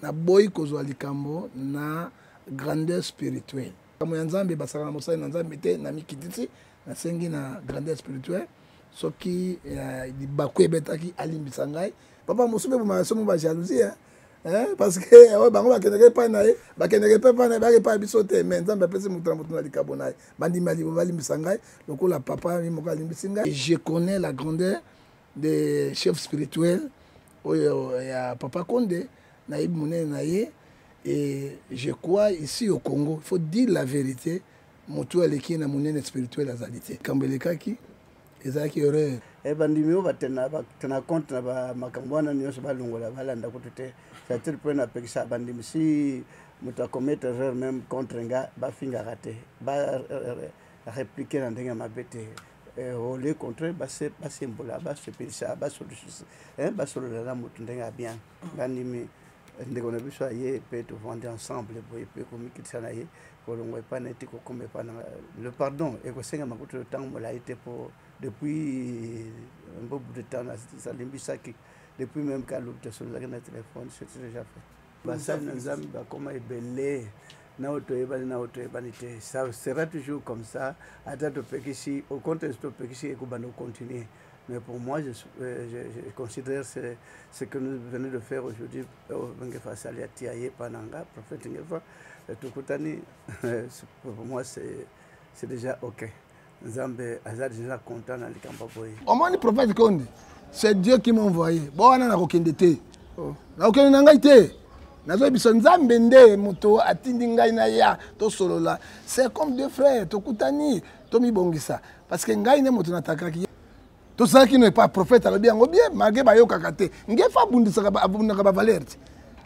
Naboyi kozwa likambo na grandeur spirituelle. Likambo ya Nzambe basaka na mosali na Nzambe te, na mikitisi nasengi na grandeur spirituelle soki eh, libaku ebetaki alimbisa ngai. Papa mosusu mpe bomaka somo ba jalousie hein? Hein? Parce que oyo bango bakendeke epai na ye, bakendeke mpe epai na ye, bayaka epai ya biso te, mais Nzambe apesi moto na moto na likabo na ye. Bandimi balimbisa ngai lokola papa ye moko alimbisi ngai. Je connais la grandeur de chef spirituel oyo ya papa Konde, nayebi monene na ye et je crois ici au Congo, il faut dire la vérité, moto aleki na monene spirituel azali te. Likambo elekaki ezalaki erreur. Eh, bandimi oyo batena batena compte na ba makambo wana nyonso balongola balanda kutu te c'est-à-dire mpo napekisa bandimi si moto akommettre erreur même contre nga bafingaka te ba euh, répliquer na ndenge ya mabe te eh, au lieu contraire basembola basepelisa basolola na moto ndenge ya bien bandimi ndeko na biso aye mpe tovandi ensemble boye mpe komikitisa na ye kolongwa epai na ye ti kokoma epai na le pardon ekosengama kutu ntango molai te mpo depuis un beau bout de temps nalimbisaki depuis même kalobi tosololaki na telefone c'était déjà fait basali na nzambe bakoma ebele na oyo toyebani na oyo toyebani te ça sera toujours comme ça ata topekisi au contraire topekisi ekobanda kocontinue Mais pour moi, je, euh, je, je considère ce, ce que nous venons de faire aujourd'hui, Ngefa Salia Tiaye Pananga, prophète Ngefa, Tukutani, pour moi, c'est déjà OK. Nzambe aza déjà content na likambo boye. Omoni prophète Konde, c'est Dieu qui m'a envoyé. Bo wana nakokende te. Oh. Nakokende na ngai te. Nazoyebisa Nzambe nde moto atindi ngai na ya tosolola. C'est comme deux frères, tokutani, tomibongisa. Parce que ngai nde moto natakaki. Tosalaki no epa prophète alobi yango bien malgré bayokaka te. Ngefa abundisaka abundaka ba valeur te.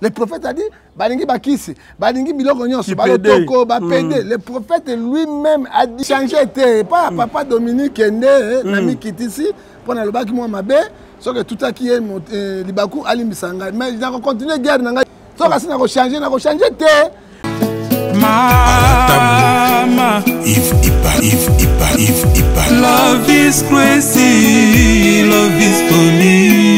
Le prophète a dit, balingi bakisi, balingi biloko nyonso, balotoko, bapede. Mm. Le prophète lui-même a dit, changer te, pas mm. papa Dominique nde mm. na mikitisi, mpo nalobaki mwa mabe, soki etutaki ye eh, libaku alimbisa ngai. Mais nako continuer guerre na ngai. Soki asi nako changer, nako changer te. Mama Yves Ipa, Yves Ipa, Yves Ipa. Love is crazy, love is funny.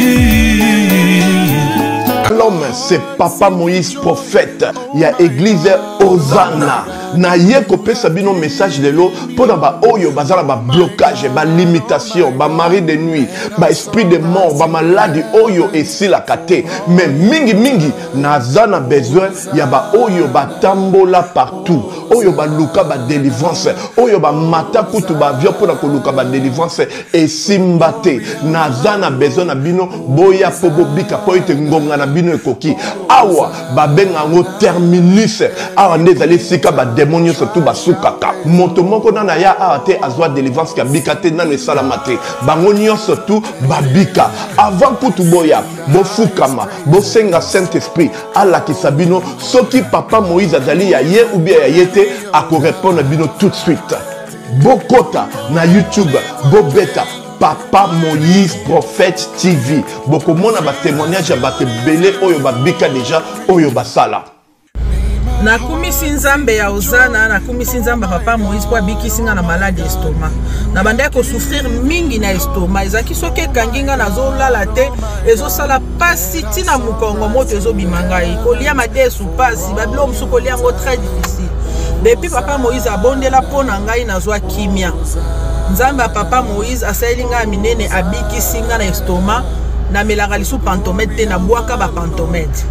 L'homme, c'est Papa Moïse prophète. Il y a église Hosanna. Na ye kopesa bino message lelo pona ba oyo bazala ba blocage, ba limitation, ba mari de nuit, ba esprit de mort, ba maladie oyo esilaka te. Mais mingi mingi naza na besoin ya ba oyo batambola partout, oyo baluka ba délivrance, oyo bamata kutu ba avion pona koluka ba délivrance esimba te. Naza na besoin na bino boya po bobika po ete ngonga na bino ekoki. Awa babenga yango terminus, awa nde ezali esika ba demon nyonso tu basukaka. Moto moko nano aya awa te azwa délivrance kabika te, nano esalama te. Bango nyonso tu babika avant kutu boya bofukama bosenga saint esprit alakisa bino soki papa Moïse azali ya ye ou bien ya ye te, akorepondre bino tout de suite. Bokota na YouTube bobeta Papa Moïse Prophète TV, bokomona ba témoignage ya bato ebele oyo babika deja, oyo basala. Nakumisi Nzambe ya Ozana, nakumisi Nzambe ya Papa Moïse mpo abikisi nga na maladi ya estomac. Nabandaki kosouffrir mingi na estomac, ezalaki soki ekangi nga nazolala te, ezosala pasi ntina mokongo, moto ezobima ngai, kolia madesu pasi, babiloko mosusu kolia yango très difficile. Depuis Papa Moïse abondela mpo na ngai, nazwa kimia. Nzambe ya Papa Moïse asaleli ngai ya minene, abikisi ngai na estomac. Namelaka lisusu pantomètre te, nabwaka ba pantomètre.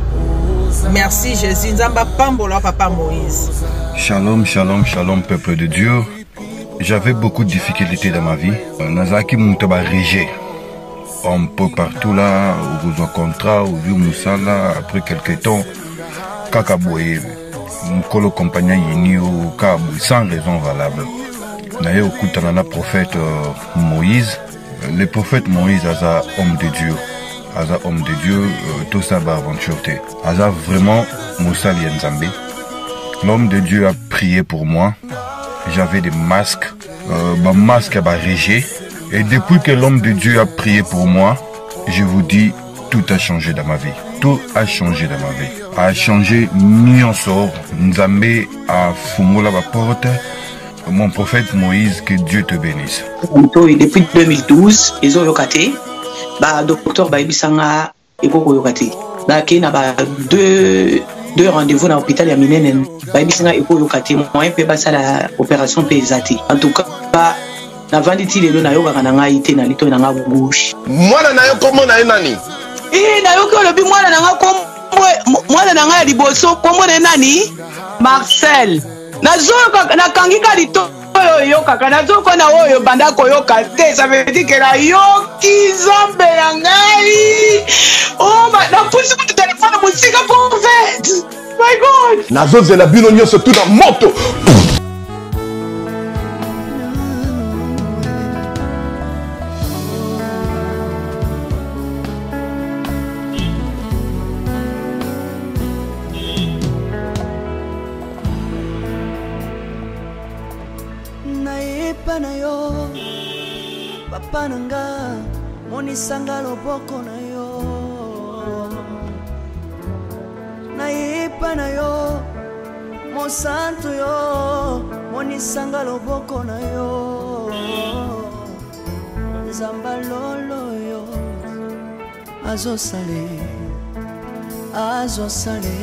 Merci Jésus, Nzambe apambola Papa Moïse. Shalom, shalom, shalom, peuple de Dieu. J'avais beaucoup de difficultés dans ma vie. Nazalaki moto ba rejet. Un peu partout là, okozwa contrat, ozwi mosala, après quelque temps, kaka boye, mokolo compagnie ayini yo, kaka boye, sans raison valable. Naye okutana na prophète euh, Moïse. Le prophète Moïse aza homme de Dieu. Aza homme de Dieu, euh, tout ça ba aventure te. Aza vraiment mosali ya Nzambe. L'homme de Dieu a prié pour moi. J'avais des masques, euh, ba masque ba rejet. Et depuis que l'homme de Dieu a prié pour moi, je vous dis, tout a changé dans ma vie. Tout a changé dans ma vie. A changé nyonso. Nzambe a fungola ba porte. Mon prophète Moïse, que Dieu te bénisse. Depuis 2012, ezoyoka te. Ba docteur bayebisa nga ekoki koyoka te. Nakei na ba deux deux rendez-vous na hôpital ya minene, bayebisi ngai ekoyoka te, moyen mpe basala opération mpe eza te. En tout cas navandi ti lelo nayokaka na ngai te na litoi na ngai gauche. Mwana na yo kombo na ye nani? Ee, nayoki olobi mwana na ngai kombo, mwana na ngai ya liboso kombo na ye nani? Marcel. Nazoyoka, nakangi ka litoi oyo oyokaka, nazoyoka na oyo banda koyoka te. Ça veut dire que nayoki Nzambe na ngai. Oh, napusi kutu telefone mosika, prophète. My God. Nazozela bino nyonso tu na moto. Nayepa na yo papa na nga, monisanga loboko na yo. Nayepa na yo mosantu, yo monisanga loboko na yo. Nzamba lolo yo azosale, azosale.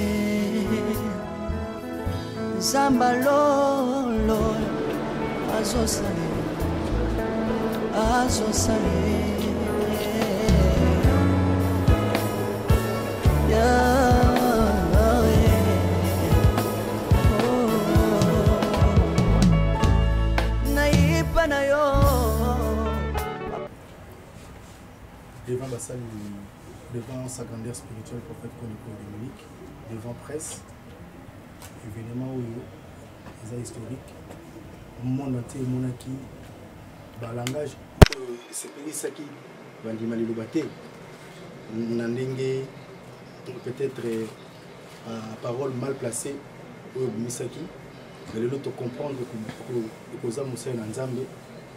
Nzamba lolo azosale, azosale. Nayepa na yo. Devant basali, devant sa grandeur spirituelle prophète Konipo Dominique, devant presse, événement oyo eza historique, monde entier emonaki balangage oyo esepelisaki bandima liloba te na ndenge peut-être parole mal placée oyo ebimisaki. Mais lelo tocomprendre ekoza mosali na Nzambe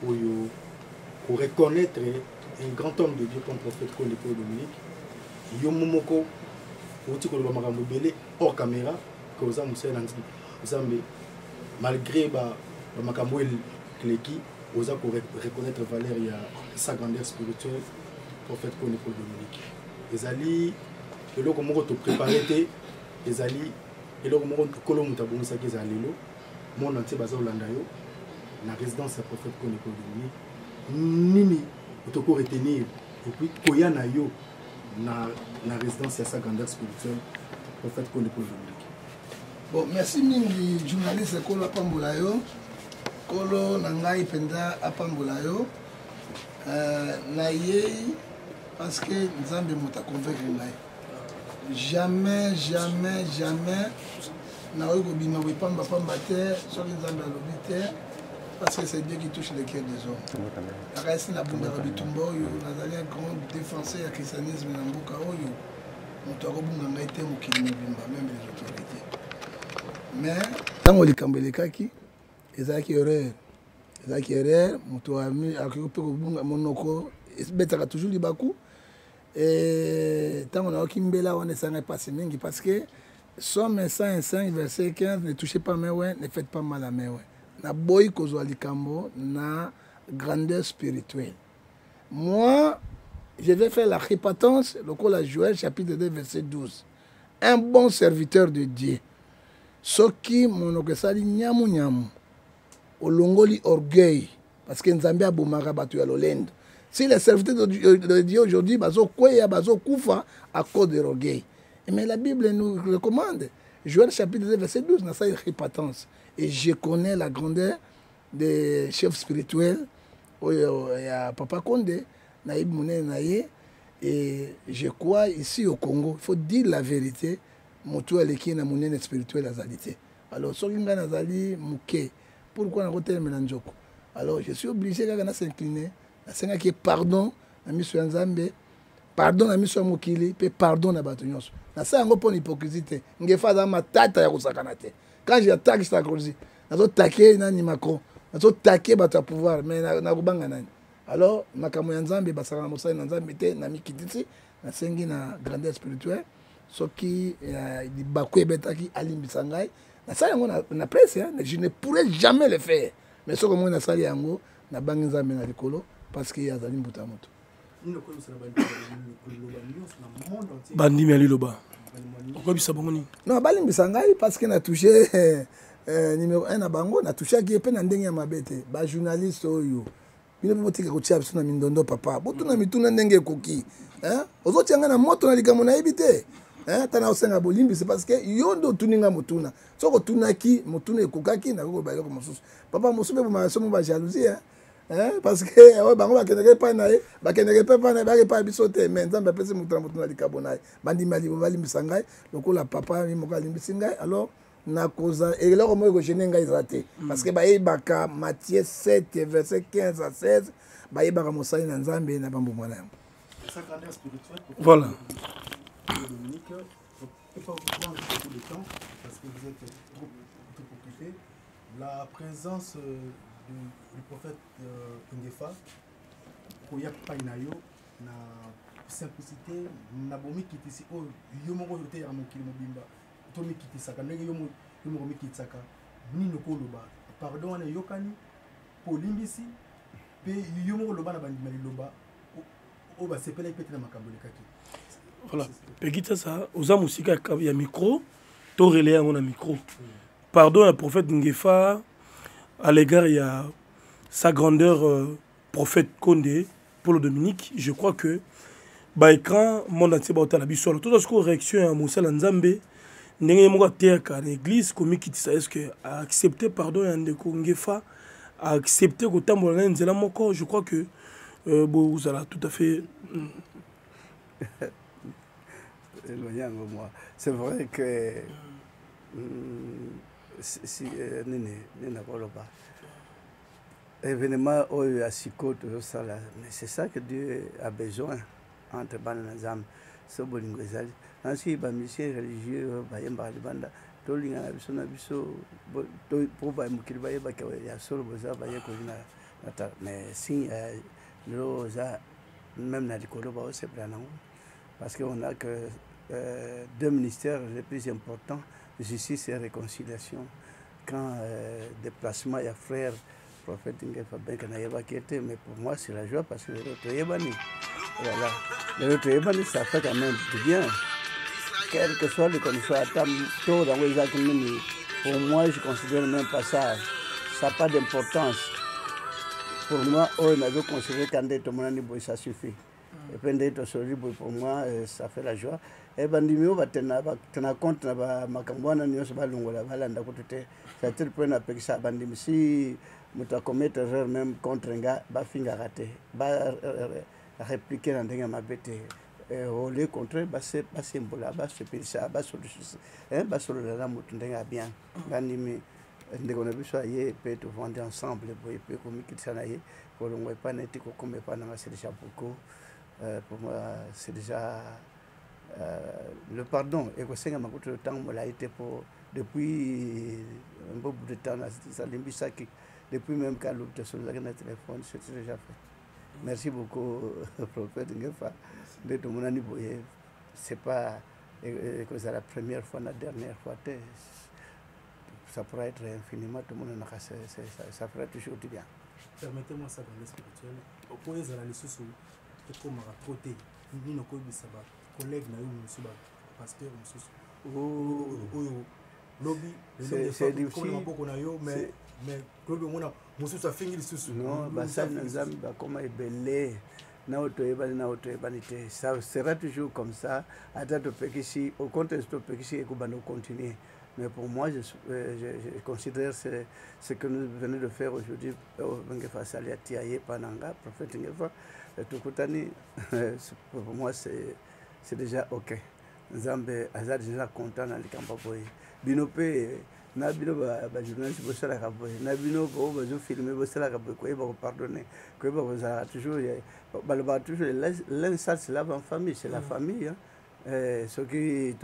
oyo koreconnaître un grand homme de Dieu comme prophète Konde Paul Dominique. Yo moko outi koloba makambo ebele hors caméra ke oza mosali na Nzambe, malgré bamakambo eleki, oza koreconnaître valeur ya sa grandeur spirituelle prophète Konde Paul Dominique. Ezali eloko moko toprépare te, ezali eloko moko nkolo moto abongisaki. Ezala lelo monde entier baza kolanda yo na résidence ya prophète Konde Paul Dominique. Nini otoko retenir et puis koya na yo na résidence ya sa grandeur spirituelle prophète Konde Paul Dominique? Bon, merci mingi journaliste. Kolo apambola yo, kolo na ngai mpenza apambola yo. Nayei parce que Nzambe moto aconvaincre ngai. Jamais, jamais, jamais nakoki kobima boye pambapamba te soki Nzambe alobi te, parce que c'est Dieu qui touche le cœur des hommes. Nakayesi nabundaka bitumba oyo, nazali un grand défenseur ya christianisme na mboka oyo. Moto akobunga ngai te, mokili mobimba, même les autorités. Mais ntango likambo elekaki, ezalaki erreur, ezalaki erreur. Moto akoki mpe kobunga monoko, ebetaka toujours libaku. Ntango nayoki mbela wana, esangai mpasi mingi, parce que Psaume 105 verset 15: ne touchez pas mes oints, ne faites pas mal à mes oints. Naboyi kozwa likambo na grandeur spirituelle. Moi, je vais faire la repentance lokola Joël chapitre 2 verset 12. Un bon serviteur de Dieu, soki monoko esali nyamu nyamu, olongoli orgueil, parce que Nzambe abomaka bato ya lolendo. Si les serviteurs de Dieu aujourd'hui bazokweya, bazokufa à cause de l'orgueil. Mais la Bible nous recommande Joël chapitre 2 verset 12. Nasali repentance et je connais la grandeur des chefs spirituels oyo ya papa Konde. Nayebi monene na ye et je crois, ici au Congo, il faut dire la vérité, motu aleki na monene spirituel azali te. Alors soki ngai nazali moke, pourquoi nakotelemela nzoko? Alors je suis obligé kaka na s'incliner. Nasengaki pardon na miso ya Nzambe, pardon na miso ya mokili, mpe pardon na bato nyonso. Nasala yango mpo na hypocrisie te. Ngefa aza matata ya kosakana te. Quand j'attaque Sarkozy, nazotake nani, Macron, nazotake bato ya pouvoir, mais nakobanga nani? Alors makambo ya Nzambe basaka na mosali na Nzambe te. Na mikitisi, nasengi na grandeur spirituelle, soki libaku ebetaki, alimbisa ngai. Nasali yango na presse, hein? Je ne pourrais jamais le faire, mais soki omoi nasali yango, nabangi Nzambe na likolo, parce que ye azali mbuta moto. Bandimi ya liloba, okoyebisa bango nini? Non, balimbisa ngai parce que na touche numéro 1 na bango, na touchaki ye mpe na ndenge ya mabe te. Bajournaliste oyo, bino mpe botika kotia biso na mindondo. Papa, botuna mituna ndenge ekoki. Ozotia ngai na moto na likambo nayebi te. Tana osenga bolimbisi parce que yo nde otuni ngai motuna. Soki otunaki motuna ekokaki, nakoki koloba eloko mosusu. Papa mosusu mpe bomaka somo bajalousie, hein? Parce que oyo bango bakendeke epai na ye, bakendeke mpe epai na ye, bayaki epai ya biso te. Mais Nzambe apesi moto na moto na likabo na ye. Bandimi alibo balimbisa ngai lokola papa ye moko alimbisi ngai. Alors nakoza eloko moko ekogêner ngai eza te, parce que bayebaka Matthieu 7 verset 15 à 16, bayebaka mosali na Nzambe na bambuma na yango. Voilà. Dominique, je ne peux pas vous prendre beaucoup de temps parce que vous êtes trop, trop occupé. La présence du prophète Ngefa, koya pai na yo na simplicité, na bomikitisi oyo yo moko oteyaka mokili mobimba, tomikitisaka ndenge yo moko mikitisaka, nini okoloba? Pardon wana eyokani mpo olimbisi mpe yo moko oloba na bandima liloba oyo basepelaki mpe te na makambo elekaki. Voilà, Pegi Sasa, oza mosika ya micro, to relayer yango na micro. Pardon ya prophète Ngefa à l'égard ya sa grandeur prophète Konde Paulo Dominique, je crois que baécran monde entier baotala biso. Alors toza sikoyo réaction ya mosala Nzambe, ndenge ye moko ateyaka na église komikitisa. Est ce que aaccepte pardon ya ndeko Ngefa, aaccepte kotambola na ye nzela moko? Je crois que bozala tout à fait Éloigné yango moi. C'est vrai que si, nini nini nakoloba, événement oyo ya sikoyo tozosala, mais c'est ça que Dieu a besoin entre bana na Nzambe. So bolingo ezali nasi, bamusicien religieux bayembaka libanda, tolingana biso na biso mpo mokili bayebaka ya solo boza bayekoli na ta. Mais signe lelo oza même na likolo, baosepela nango parce que on a que deux ministères les plus importants, justice et réconciliation. Quand déplacement ya frère prophète Ngefa, benka nayebaki ete, mais pour moi c'est la joie parce que lelo toyebani. Voilà, lelo toyebani, ça fait quand même du bien, quel que soit les conditions. Ata to yango ezalaki nini, pour moi je considère même pas ça, ça n'a pas d'importance pour moi. Oyo nazo considérer ka nde tomonani boye, ça suffit. Et puis nde tosoli boye, pour moi ça fait la joie. E bandimi oyo batena compte na bamakambo wana nyonso, balongola, balanda kutu te. C'est-à-dire mpo napekisa bandimi, si moto acommettre erreur même contre nga, bafingaka te, baréplique na ndenge ya mabe te. Au lieu contraire, basembola, basepelisa, basolola na moto ndenge ya bien. Bandimi, ndeko na biso aye mpe tovandi ensemble boye mpe komikitisa na ye, kolongwa epai na ye ti kokoma epai nanga, c'est déjà beaucoup. Pour moi c'est déjà le pardon. Ekosengama kutu ntango molai te po depuis un beau bout de temps nalimbisaki, depuis même kalobi tosololaki na téléphone, c'était déjà fait. Merci beaucoup, prophète Ngefa. Nde tomonani boye, c'est pas ekozala première fois na dernière fois te, ça pourra être infiniment. Tomonanaka, ça fera toujours du bien. Permettez-moi, sa grandeur spirituelle, po ezala lisusu ekomaka trop te, nini okoyebisa bacollègue na yo mosusu, bapasteur mosusu oyo lobi lelo maboko na yo, mais lobi omona mosusu afingi lisusu? Non, basali na Nzambe bakoma ebele na oyo toyebani, na oyo toyebani te. Ça sera toujours comme ça. Ata topekisi, au contraire topekisi, ekobanda kocontinue. Mais pour moi, je considère ce que nous venons de faire aujourd'hui, Ngefa asali atia ye pa na nga, prophète Ngefa tokutani, pour moi c'est déjà ok. Nzambe aza déjà content na likambo boye. Bino mpe na bino bajournaliste bosalaka boye, na bino oyo bazofilme bosalaka boye, koyeba kopardonner, koyeba kozalaka toujours. Balobaka toujours: "Linge sale se lave en famille." C'est la famille, hein. Soki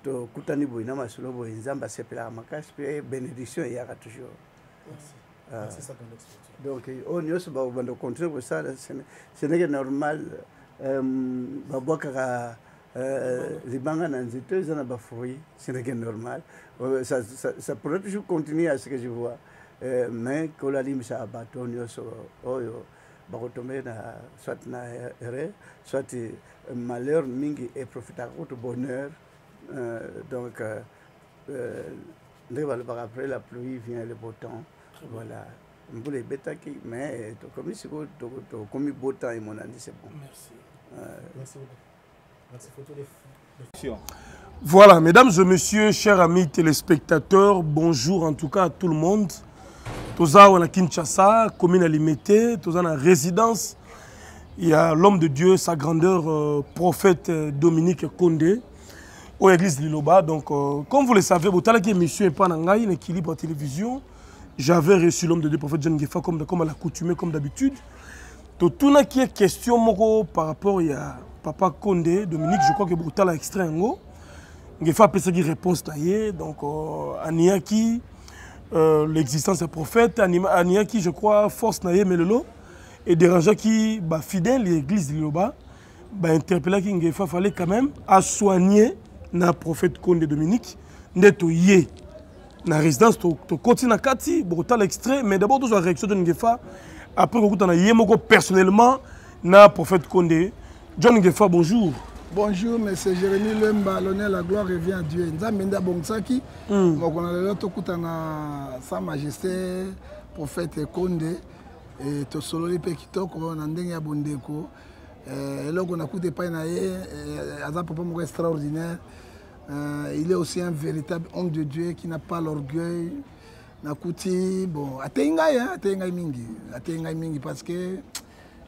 tokutani boye na masolo boye, Nzambe asepelaka makasi mpe bénédiction eyaka toujours. Donc oyo nyonso bakobanda kocontinue kosala, ce n'est que normal. Babwakaka libanga na nzete eza na bafruit, ce n'est que normal. Ça pourrait toujours continuer à ce que je vois, mais kolalimbisaka bato nyonso oyo. Bakotombe na soit na erreur, soit malheur mingi eprofitaka kutu bonheur. Donc ndenge balobaka, après la pluie vient le beau temps. Voilà, mbula ebetaki, mais tokomi sikoyo, tokomi beau temps emonani, c'est bon. Merci. Merci beaucoup. Merci pour tous les. Voilà, mesdames et messieurs, chers amis téléspectateurs, bonjour en tout cas à tout le monde. Toza na Kinshasa, commune à Limete, toza na résidence. Il y a l'homme de Dieu, sa grandeur, prophète Dominique Condé, au église Liloba. Donc, comme vous le savez, botalaki émission epa na ngai, l'équilibre télévision. J'avais reçu l'homme de Dieu, prophète John Ngefa, comme à l'accoutumée, comme d'habitude. Totunaki ye question moko par rapport ya papa Condé Dominique, je crois que botala extrait yango. Ngefa apesaki réponse na ye, donc aniaki l'existence ya prophète, aniaki, je crois, force na ye, mais lelo edérangeaki bafidèle ya église Liloba, bainterpellaki Ngefa, fallait quand même asoigner na prophète Condé Dominique. Nde toye na résidence, tokoti na kati, bokotala extrait, mais d'abord tozwa réaction de Ngefa après kokutana ye moko personnellement na prophète Condé. John Ngefa, bonjour. Bonjour, monsieur Jérémy Lemba, l'honneur, la gloire revient à Dieu. Nzambe nde abongisaki mokolo na lelo tokutana sa majesté prophète Condé e tosololi mpe kitoko na ndenge ya bondeko. Eloko nakuta epai na ye, aza papa moko extraordinaire. Il est aussi un véritable homme de Dieu qui n'a pas l'orgueil. Nakuti, bon, ateyi ngai, hein, ateyi ngai mingi, ateyi ngai mingi parce que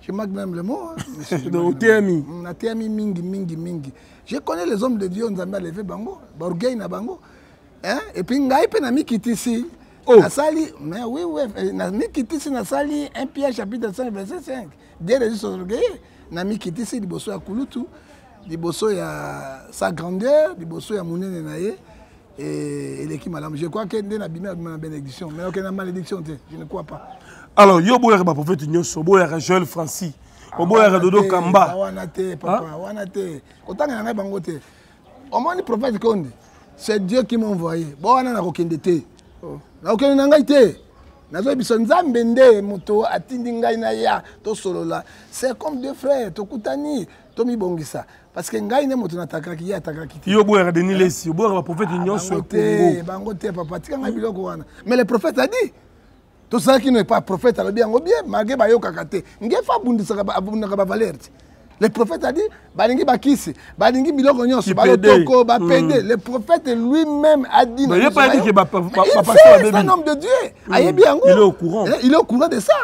je manque même le mot. Hein, monsieur. Donc, oteyami. Ateyami mingi, mingi, mingi. Je connais les hommes de Dieu, Nzambe a levé bango, orgueil na bango. Hein? Et puis ngai pe na mikitisi. Oh. Nasali, mais oui, oui, na mikitisi nasali 1 Pierre chapitre 5 verset 5. Dieu résiste aux orgueilleux. Na mikitisi liboso ya kulutu, liboso ya sa grandeur, liboso ya monene na ye. Et eleki malamu. Je crois que nde na bimi na bénédiction, mais ok na malédiction te, je ne crois pas. Alors yo boyaka baprophète nyonso, oboyaka Joel Francis, oboyaka Dodo Kamba? Wana te, papa, wana te. Kotanga na ngai bango te. Omoni prophète Konde, c'est Dieu qui m'a envoyé. Bo wana nakokende te. Nakokende na ngai te. Nazoyebisa Nzambe nde moto atindi ngai na ya tosolola. C'est comme deux frères, tokutani, tomibongisa. Parce que ngai nde moto natakaki, ye atakaki te. Yo boyaka Denis Lesi, oboyaka baprophète nyonso ya Bango te, Congo? Bango te, papa, tika ngai biloko wana. Mais le prophète a dit, tosalaki no epa prophète alobi yango bien, malgré bayokaka te. Ngefa abundisaka abundaka bavaleur te. Le prophète a dit, balingi bakisi, balingi biloko nyonso, Kipede. balotoko, bapede. Le prophète lui-même a dit Mais na ye biso pa yebi na ke yo. Mais il ba pasteur sait, babebi. c'est un homme de Dieu. Ayebi yango. Il est au courant. Eh, il est au courant de ça.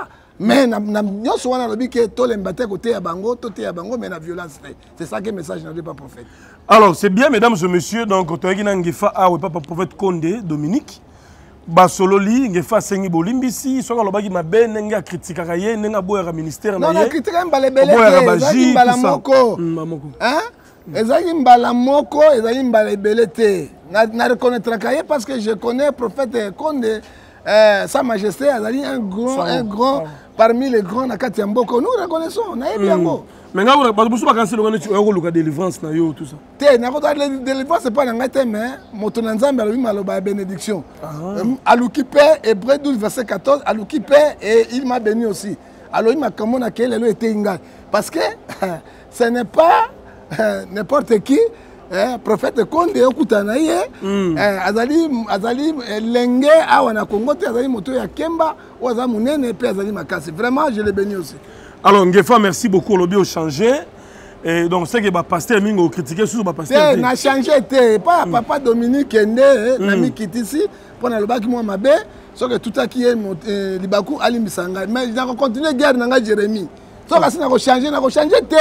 Mais na nyonso wana alobi ke tolemba te koteya bango, toteya bango, mais na violence te. C'est ça que message na pas prophète. Alors c'est bien, mesdames et messieurs, donc toyaki na Ngefa awa papa prophète Condé Dominique. Basololi, Ngefa asengi bolimbisi soki alobaki mabe ndenge akritikaka ye, ndenge aboyaka ministère na Non, ye. na critique mbala ebele Oboyaka te, ba ezalaki jus, mbala tout ça. moko. Mbala moko. Hein? Ezalaki mbala moko, ezalaki mbala ebele te. Na reconnaîtraka ye parce que je connais prophète Condé, sa majesté azali un grand, Sango. un grand parmi les grands na kati ya mboka. Nous reconnaissons, nayebi yango. Mais ngai bato mosusu bakanisi elonga neti oya koluka délivrance na yo, tout ça. Te, nakota délivrance epai na ngai te, mais moto na Nzambe alobi maloba ya bénédiction. Aluki mpe Hébreu 12 verset 14, aluki mpe et il m'a béni aussi. Alobi makambo na kei lelo eteyi ngai. Parce que ce n'est pas n'importe qui, eh, prophète Konde okutana na ye, eh, azali elenge awa na Congo te, azali moto ya Kemba, oyo aza monene mpe azali makasi. Vraiment, je le bénis aussi. Alors Ngefa, merci beaucoup, olobi ochange. Et donc c'est que ba pasteur mingi ocritiquer susu ba pasteur Te, te. na change te. Epai ya papa Dominique nde na mikitisi mpo nalobaki mwa mabe, soki etutaki ye libaku, alimbisa ngai. Mais nakocontinue guerre na ngai, Jérémie. Soki asi nakochange, nakochange te.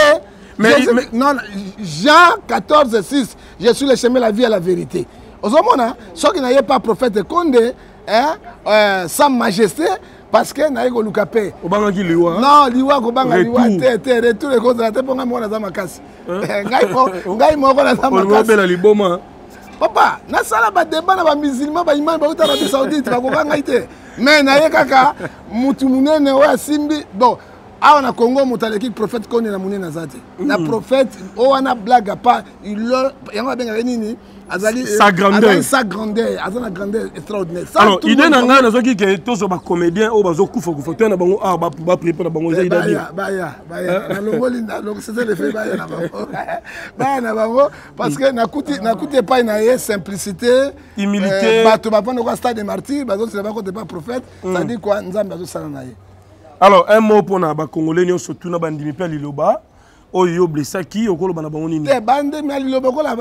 Mais- Jésus- mais- Non, Jean 14 6, je suis le chemin, la vie et la vérité. Ozomona soki naye pas prophète Konde, hein, sa majesté, parce que naye koluka pe. Obangaki liwa? Non, liwa kobanga liwa Retour. te, te, retour ekozala te mpo ngai moko naza makasi. Ngai moko naza Olingi makasi. obela liboma? Papa, nasala badeba na bamusulman, baimani bauta Arabie Saoudite, bakoka ngai te. Mais naye kaka mutu monene oyo asimbi bon. Awa na Congo moto aleki prophète Konde na monene aza te. Na prophète oyo wana blague à part, yango abengaka nini? Azali sa grandeur. Azali sa grandeur, aza na grandeur extraordinaire. Ça, Alors, tout le idée monde na ngai connaît. nazwaki ke tozwa bacomédien oyo bazokufa kufa toya na bango awa baprie mpo na bango eza Eh, idée bien. baya baya baya nalongoli c'était le fait baya na bango baya na bango parce que nakuti nakuti epai na ye simplicité, Humilité. Bato bavanda kwa stade de martyr bazosela bakote pa prophète, ça dit quoi? Nzambe azosala na ye. Alors un mot mpona bacongolais nyonso tuna bandimi mpe ya liloba oyo yo blessaki, okoloba na bango nini? Te, bandimi ya liloba kola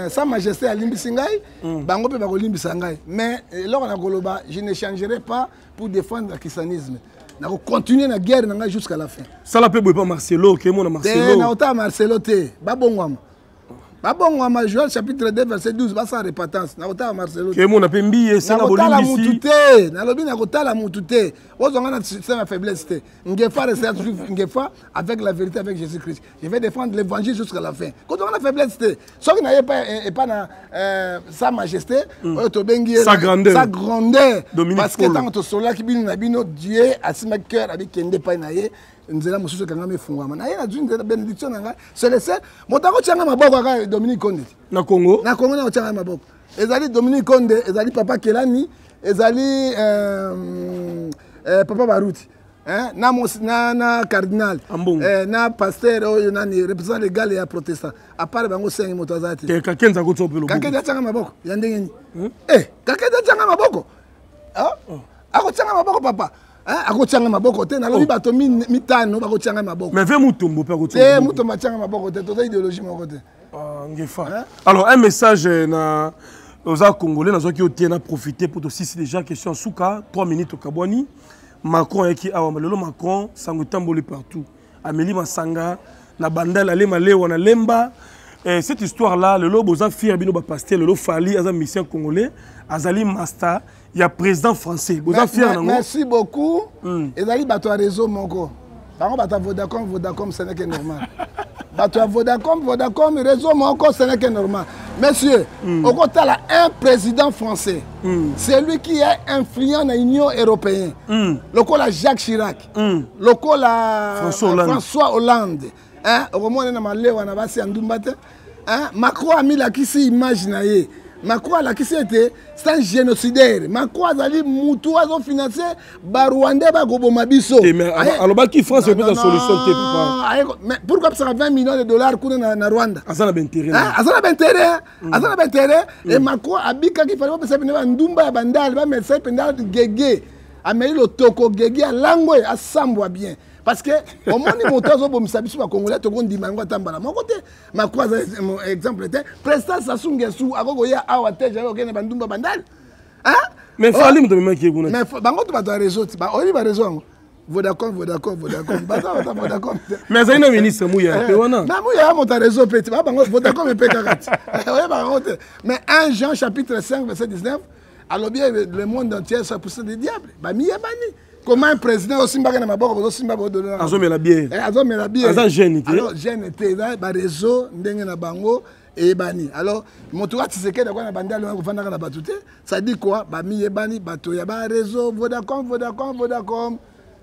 sa majesté alimbisi ngai, bango mpe bakolimbisa ngai, mais eloko na koloba, je ne changerai pas pour défendre le christianisme. Nakocontinue na guerre na ngai jusqu'à la fin. Sala mpe boye pa Marcelo, okemona te. Marcelo. Naotala Marcelo te. Babongwama, babongwama. Joel chapitre 2 verset 12, basala repentance. Nakotala Marcelo te. Kemona mpe mbiye esenga Nakotala mutu bolimbisi. te. Nalobi nakotala mutu te. Ozwanga na système ya faiblesse te. Ngefa restera toujours Ngefa, avec la vérité, avec Jésus Christ. Je vais défendre l'évangile jusqu'à la fin. Kozwanga na faiblesse te. Soki naye epa na sa majesté oyo tobengi ye Sa grandeur. Sa grandeur. Dominique Parce que Polo. ntango tosololaki bino na bino, Dieu asimbaki cœur abikende epai na ye, nzela mosusu ekangami efungwama na ye, nazwi nzela bénédiction na ngai. C'est le seul moto akotianga maboko kaka Dominique Konde te. Na Congo. Na Congo na kotianga maboko ezali Dominique Konde, ezali papa Kelani, ezali papa Baruti, hein, na cardinal Ambongo. Na pasteur oyo nani, représentant légal ya protestant. À part bango sengi, moto aza te. Te, Kakenza akotisa mpe loboko. Kakende atianga maboko ya ndenge nini? Eh, Kakende atianga maboko? Ah? Akotianga maboko papa? Hein? Akotianga maboko te. Nalobi bato mitano bakotianga maboko. Mais ve Mutombo mpe akotisa Te. loboko. Mutombo atianga maboko te, toza idéologie moko te. Ah, Ngefa. Alors un message na oza congolais, nazwaki yo te na profiter pour tosisi déjà question ya suka, 3 minutes okabwani. Macron ayaki awa lelo. Macron, sango etamboli partout, ameli masanga na Bandal, ale malewa na Lemba. Eh, cette histoire là lelo boza fier bino bapasteur? Lelo Fally aza musicien congolais, azali master ya président français, boza fier nango? Merci beaucoup. Ezali bato ya réseau moko, bango bato ya Vodacom. Vodacom, ce n'est que normal. Bato ya Vodacom, Vodacom, réseau moko, ce n'est que normal. Monsieur, okotala un président français, c'est lui qui est influent na Union européenne, lokola Jacques Chirac, lokola François Hollande. François Hollande, hein, okomona na malewa na basi ya ndumba te, hein. Macron amilakisi image na ye. Macron alakisi ete c'est un génocidaire. Macron azali mutu azofinance Barwandais bakoboma biso. Te, mais alobaki France epesa solution te, papa. Mais pourquoi apesaka 20 millions de dollars kuna na Rwanda? Aza na baintérêt. Hein, aza na baintérêt, aza na baintérêt. E Macron abikaki, fallait bapesa pene bandumba ya Bandale, bamesa mpenza gege, ameli lotoko gege, alangwe, asambwa bien, parce que omoni moto azobomisa biso bacongolais, tokondima yango ata mbala moko te. Macron aza exemple te. Président Sassou Nguesso akoki koya awa te, jamais okende bandumba Bandale. Hein? Mais Fally moto amemaki ye kuna. Mais bango to bato ya réseau ti oyebi baréseau yango, Vodacom, Vodacom, Vodacom, baza bato ya Vodacom te. Mais azali na ministre Muya mpe wana. Na Muya ya moto ya réseau mpe ti ba bango Vodacom epe kaka ti oyebaka yango te. Mais 1 Jean chapitre 5 verset 19 alobi le monde entier soit poussé du diable. Bamiyebani. Comment un président osimbaka na maboko, bozosimba, bodona? Azomela bière. Eh, azomela bière. Aza jeune te. Alors jeune te, eza baréseau ndenge na bango eyebani. Alors moto wa Tshisekedi akoya na Bandali wana kofandaka na bato te. Ça dit quoi? Bamiyebani, bato ya baréseau Vodacom, Vodacom, Vodacom.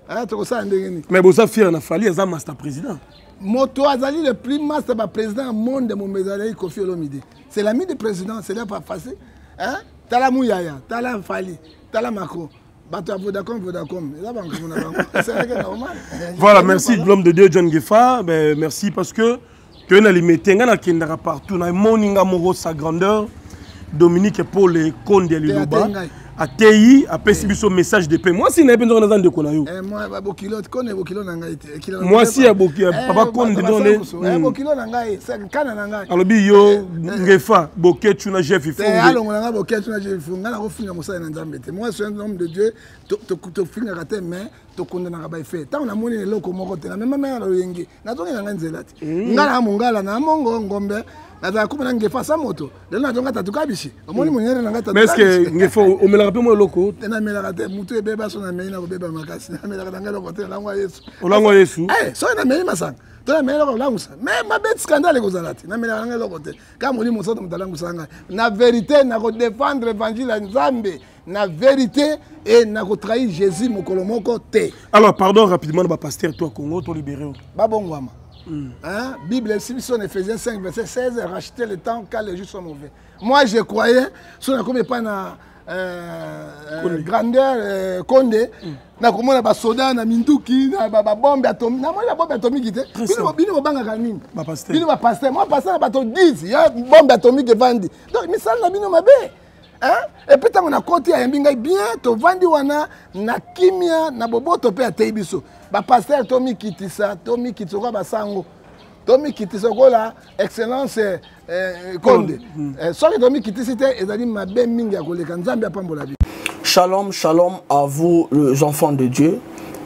Ah, tokosala ndenge nini? Mais boza fier na Fally, aza master président? Moto azali le plus master baprésident ya monde mombe ezali Koffi Olomide. C'est l'ami du président, c'est là pas facile, hein? Tala Muyaya, tala Fally, tala Macron, bato ya Vodacom, Vodacom eza bankombo na bango, c'est vrai que normal. Voilà, merci l'homme de Dieu John Ngefa. Ben, merci parce que toye na Limete, ngai nakendaka partout, namoni nga moko sa grandeur Dominique Paul Konde ya liloba. Ateyi ngai. Ateyi, apesi biso message de paix. Mwasi na ye mpe nzongo naza ndeko na yo. Eh, bokilo kone, bokilo na ngai te. Mwasi ya papa Konde Donde. Bokilo na ngai, kana na ngai. Alobi yo Ngefa Boketu na Jeff Te. Ifonge. Alongola ngai Boketu na Jeff. Ngai nakofinga mosali na Nzambe te. Moi, suis un homme de Dieu. Tofingaka te, mais tokondanaka baeffet. Ntango namoni eloko moko te, namema me na loyenge, nazongi na ngai nzela te. Ngai na mongala na mongo ngombe, nazala kuma na Ngefa sa moto. Lelo nazonga tatu kabishi, omoni monyere na ngai tatu Mais est ce que kabishi. Ngefa, omelaka mpe mwa eloko? Te, namelaka te. Mutu ebeba so namei na kobeba makasi. Namelaka na ngai eloko te, nalangwa Yesu. Olangwa Yesu. Eh, soki nameli masanga to nameli eloko kolangusa, mais mabe scandale ekozala te. Namelaka na ngai eloko te, kaka Molimo Mosantu moto alangusaka ngai na vérité, na kodéfendre évangile ya Nzambe. na vérité et nakotrahir Jésus mokolo moko te. Alors pardon rapidement na bapasteur to ya Congo to libéré yo. Babongwama. Hein? Bible esi biso na Ephésiens 5 verset 16, racheter le temps car les jours sont mauvais. Moi je croyais so nakomi epai na grandeur Konde, nakomona basoda na minduki na babombe atomique, namoni babombe atomique te. Bino bobangaka nini? Bino bapasteur, moi pasteur na bato 10 ya bombe atomique evandi. Donc misala na bino mabe. Hein? Et puis ntango nakoti ayambi ngai bien, tovandi wana na kimia na boboto mpe ateyi biso. Bapasteur tomikitisa, tomikitisa lokola basango, tomikitisa lokola excellence Konde. Soki tomikitisi te ezali mabe mingi ya koleka. Nzambe apambola bino. Shalom, shalom à vous les enfants de Dieu.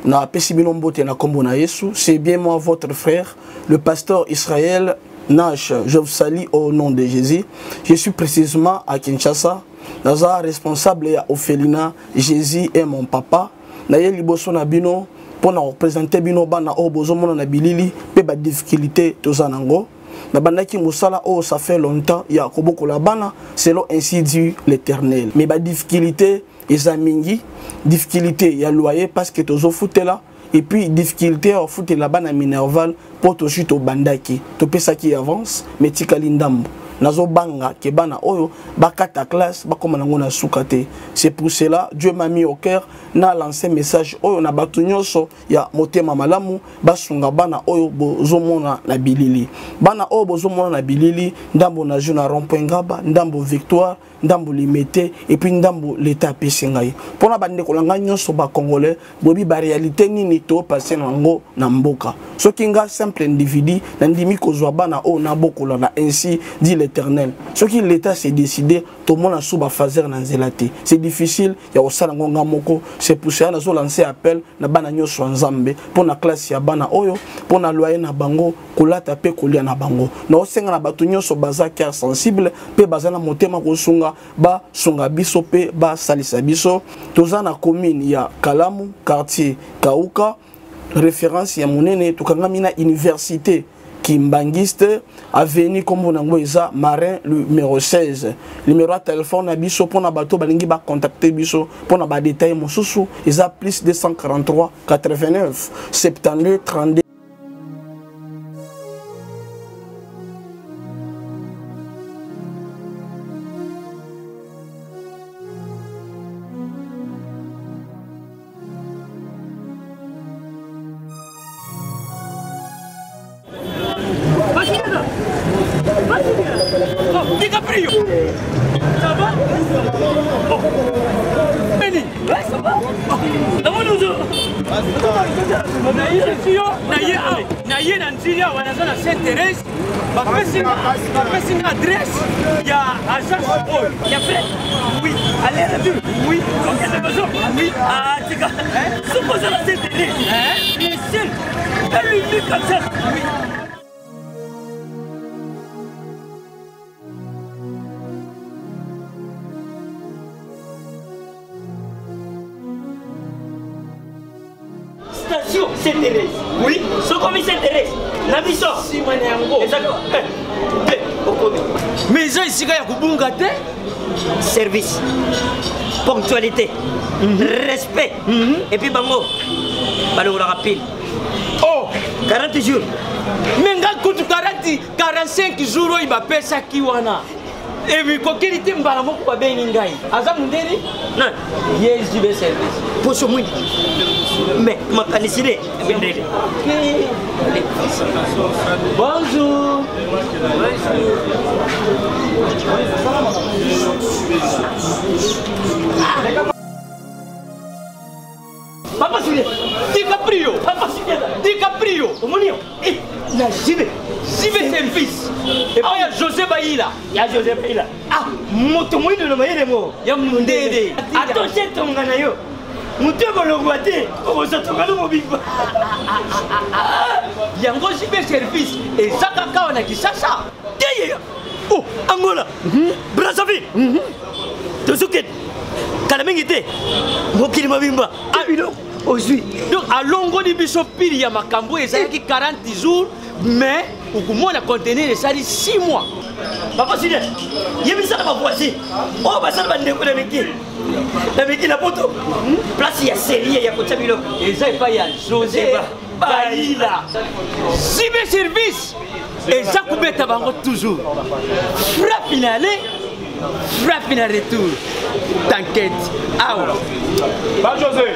Na pesi bino mbote na kombo na Yesu. C'est bien moi votre frère, le pasteur Israël Nash. Je vous salue au nom de Jésus. Je suis précisément à Kinshasa. Naza responsable ya orphelinat Jésus est mon papa. Na ye liboso na bino pour na représenter bino bana oyo bozomona na bilili pe ba difficulté toza nango. Nabandaki mosala oyo ça fait longtemps ya kobokola bana selon ainsi dit l'Éternel. Mais ba difficulté eza mingi, difficulté ya loyer parce que tozofutela, et puis difficulté ya kofutela bana minerval po tozwi tobandaki, topesaki avance mais tikali ndambo. Nazobanga ke bana oyo bakata classe bakoma nango na suka te. C'est pour cela Dieu m'a mis au cœur na lancer message oyo na bato nyonso ya motema malamu basunga bana oyo bozomona na bilili. Bana oyo bozomona na bilili, ndambo na jeu na rond-point Ngaba, ndambo Victoire, ndambo Limete, et puis ndambo l'État apesi ngai. Mpona bandeko na ngai nyonso ba Congolais, boyebi ba réalité nini to passer nango na mboka. Soki nga simple individu nandimi kozwa bana oyo nabokola na ainsi dit l'Éternel. Soki l'État s'est décidé, tomona sous ba phaser na nzela te. C'est difficile ya kosala ngo nga moko. C'est pour cela nazo lancer appel na bana nyonso ya Nzambe mpona classe ya bana oyo, mpona loyer na bango, kolata pe kolia na bango. Naosenga na bato nyonso baza cœur sensible pe baza na motema kosunga, basunga biso pe basalisa biso. Toza na commune ya Kalamu, quartier Kauka, référence ya monene, tokangami na université Kimbanguiste, avenue kombo nango eza Marin numéro 16. Numéro ya téléphone na biso pona bato balingi ba contacter biso pona ba détails mosusu eza plus 243 89 72 32. DiCaprio. Ça va? Oh. Benny. Ouais, ça va? Naye na nzili awa naza na Sainte Thérèse, bapesi nga adresse ya agence oyo ya frère. Oui, aller retour. Oui, okende maison. Oui, ah tika soki oza na Sainte Thérèse, le seul et l'unique agence. Oui. Station Sainte-Thérèse. Oui, sokomi Sainte-Thérèse. Na biso. Sima na yango. Ezaka te okomi. Mais eza esika ya kobunga te. Service, ponctualité, respect. Et puis bango balongolaka pile. Oh, 40 jours. Mais nga kutu 40 45 jours oyo bapesaki wana. Emikokeli te mbala moko babengi ngai. Aza mundeli? Nani? Ye JB service. Poso mwindu. Mais makanisi ne mindele. Bonjour. Papa Julien. DiCaprio. Papa Julien. DiCaprio. Omoni yo. Eh, na JB. JB service. Epai ya José Bayila. Ya José Bayila. Ah, moto moyindo na mayele mo. Ya mundele. Atoshe tonga na yo. Moto ekolongwa te, okozwa tonga no mobimba. Yango JB service eza kaka awa na Kinshasa. Te ye. Oh, Angola. Brazzaville. Tozokende. Kala mingi te. Mokili mobimba. Ah, biloko ozwi. Donc alongoli biso pili ya makambo ezalaki 40 jours, mais Okomona conteneur esali 6 mois. Papa Julien, yebisa na bavoisin oyo baza na bandeko na miki na miki na poto, place ya serie ya kotia biloko eza epai ya José Bayila. Zibe service eza kobeta bango toujours frappe na aller, frappe na retour. T'inquiète, awa ba José.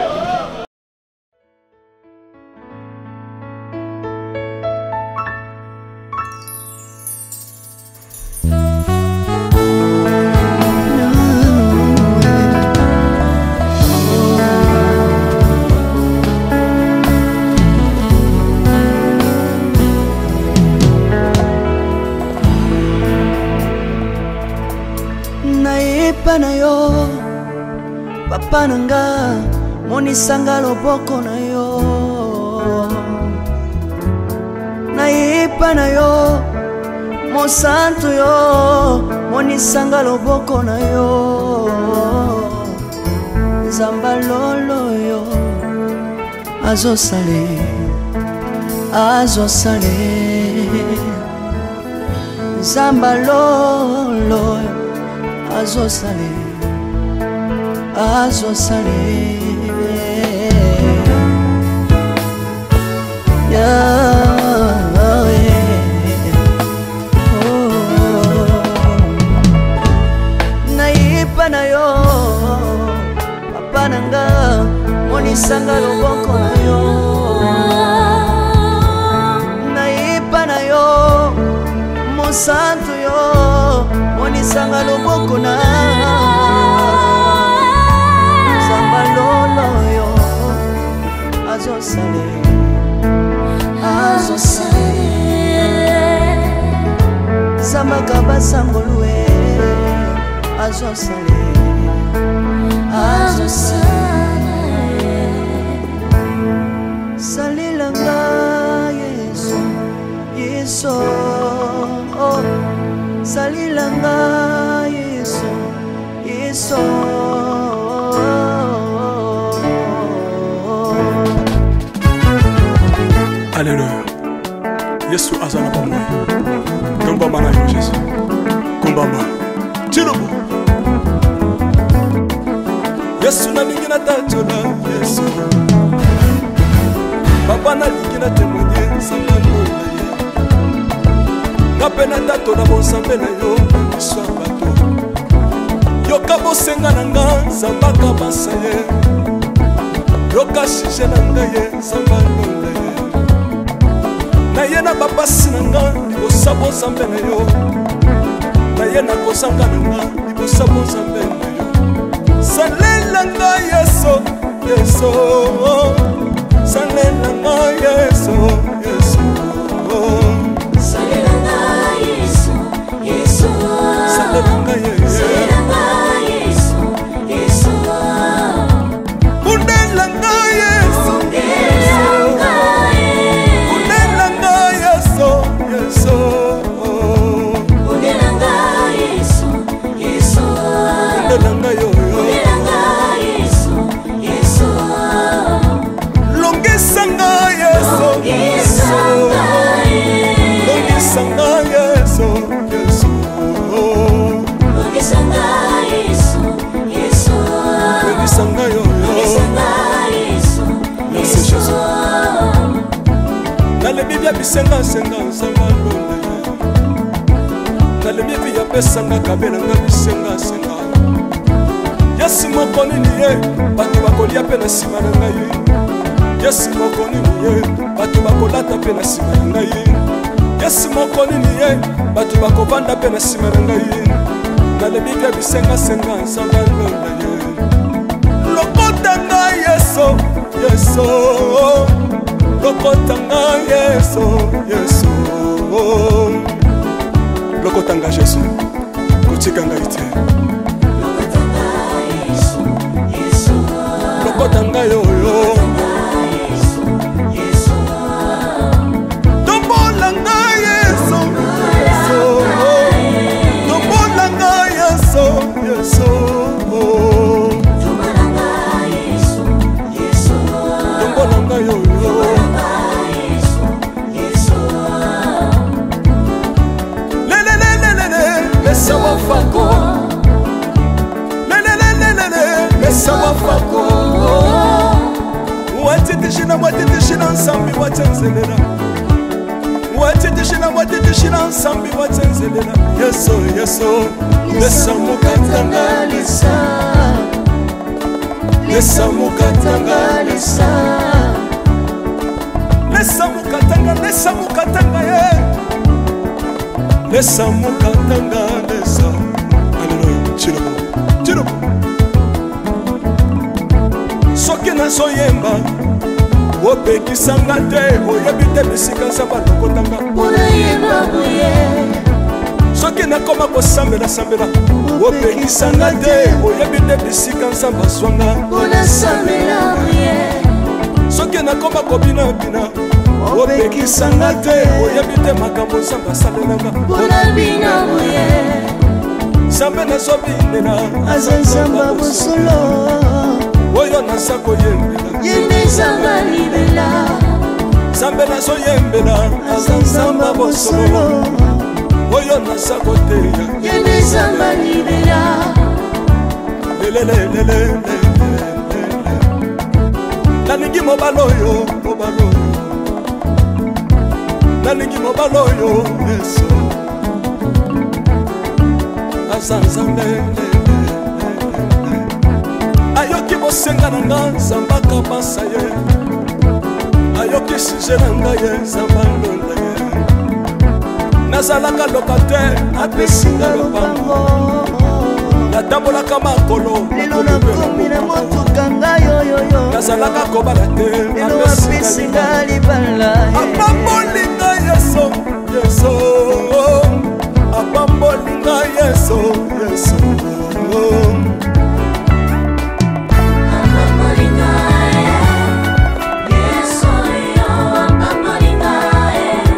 Nayepa na yo, papa na nga, monisanga loboko na yo. Nayepa na yo, mosantu yo, monisanga loboko na yo. Nzamba lolo yo azosale, azosale. Nzamba lolo azosale, azosale. Yahweh. Oh. Nayepa na yo, papa na nga, monisanga loboko na yo. Nayepa na yo, mosantu yo, monisanga loboko na. Nzamba lolo yo azosale, azosale. Zambaka basangolue azosale, azosale. Salelanga Yesu, Yesu, oh. Salelanga Yesu, Yesu. Alleluya. Yesu aza na bomoi. Tombama na yo Jésus, kumbama tilobo. Yesu nalingi natatola Yesu, papa nalingi na témoigne nzambe alola ye, nga mpe natatola bonzambe na yo na miso ya bato. Yoka bosenga na nga, nzambe akabasa ye. Yoka sujet na ngai ye, nzambe alola ye. Naye na bapasi na nga libosa bonzambe na yo, naye na kozanga na nga libosa bonzambe na yo. Salela nga Yesu, Yesu, salela nga Yesu, Yesu. Salela nga Yesu, Yesu. Salela nga Yesu. Salela nga Yesu, Yesu. Bundela nga Yesu. Bundela nga Yesu. Bundela nga Yesu, Yesu. Bundela nga Yesu, Yesu. Bundela nga yo, yo. Bundela nga Yesu, Yesu. Longisa nga Yesu, Longisa nga Yesu. Longisa nga Yesu, Yesu. Longisa nga Yesu, Yesu. Longisa nga yo, yo. Longisa nga Yesu, Merci, Yesu. Jésus. Nalebi bia bisengasenga nzambe alola ye, nalebi vi apesanga kabelanga bisengasenga. Yesu moko nini ye bato bakolia mpe na nsima na ngai, Yesu moko nini ye bato bakolata mpe na nsima na ngai, Yesu moko nini ye bato bakovanda mpe na nsima na ngai. Nalebi bia bisengasenga nzambe alola ye. Lokota ngai Yesu, Yesu, lokota ngai Yesu, Yesu, lokota ngai Jésus, kotika ngai te. Lokota ngai oyo, tombola ngai Yesu, Yesu, tombola ngai Yesu, Yesu, tombola ngai oyo. Mwatitishila, mwatitishila nsambi watsenzelela. Mwatitishila, mwatitishila nsambi watsenzelela. Yesu, Yesu, lesa mukatanga lesa. Lesa mukatanga lesa. Lesa mukatanga, lesa mukatanga ye. Lesa mukatanga lesa. Alléluia. Chilobo. Chilobo. Soki nazoyemba opekisanga te oyebi te bisika nzambe alokotanga soki nakoma kosambelasambela opekisanga te oyebi te bisika nzambe azwanga soki nakoma kobinabina opekisanga te oyebi te makambo nzambe asalelanga nzambe nazobinela aza nzambe ya bosolo oyo naza koyembela ye nde nzambe ya libela nzambe nazoyembela aza nzambe ya bosolo oyo naza koteya ye nde nzambe ya libela lelelelele nalingi mobali oyo mobali oyo nalingi mobali oyo yesu aza nzambe ayoki bosenga na nga nzambe akabasa ye ayoki suje na ngai ye nzambe alonda ye nazalaka locataire apesi nga lopango natambolaka makolo lelo nakomi na motuka ngai oyoyo nazalaka kobala te lelo apesi nga libala apamboli ngai yesu yesu apamboli ngai yesu yesu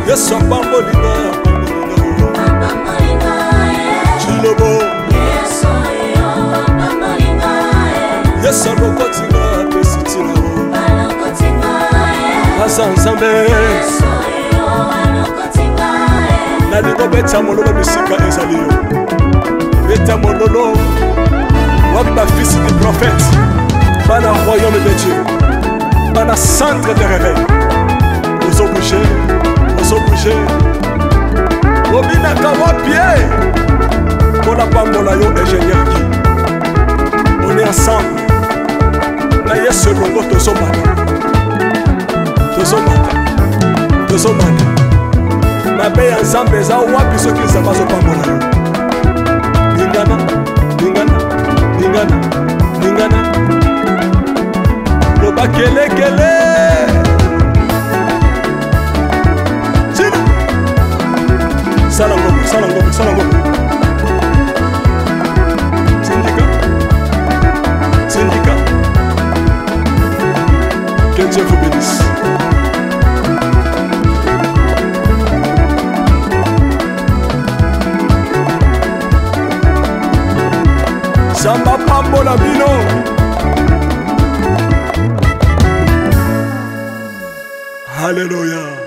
yesu apamboli ngai apamboli ngai chilobo yesu alokoti ngai apesi ntina aza nzambe nalingi obeta mololo bisika ezali yo beta mololo wapi bafils du prophète bana royaume de dieu bana centre de réveil ozobouge ozobouge obinaka wapi e mpo napambola yo ingénieur gi on est ensemble na yesu elongo tozomata tozomata tozomata mabe ya nzambe eza wapi soki nzambe azopambola yo lingana lingana lingana lingana loba kelekele tina sala ngombe sala ngombe sala ngombe tindika tindika que Dieu vous bénisse. Nzambe apambola bino. Alléluia.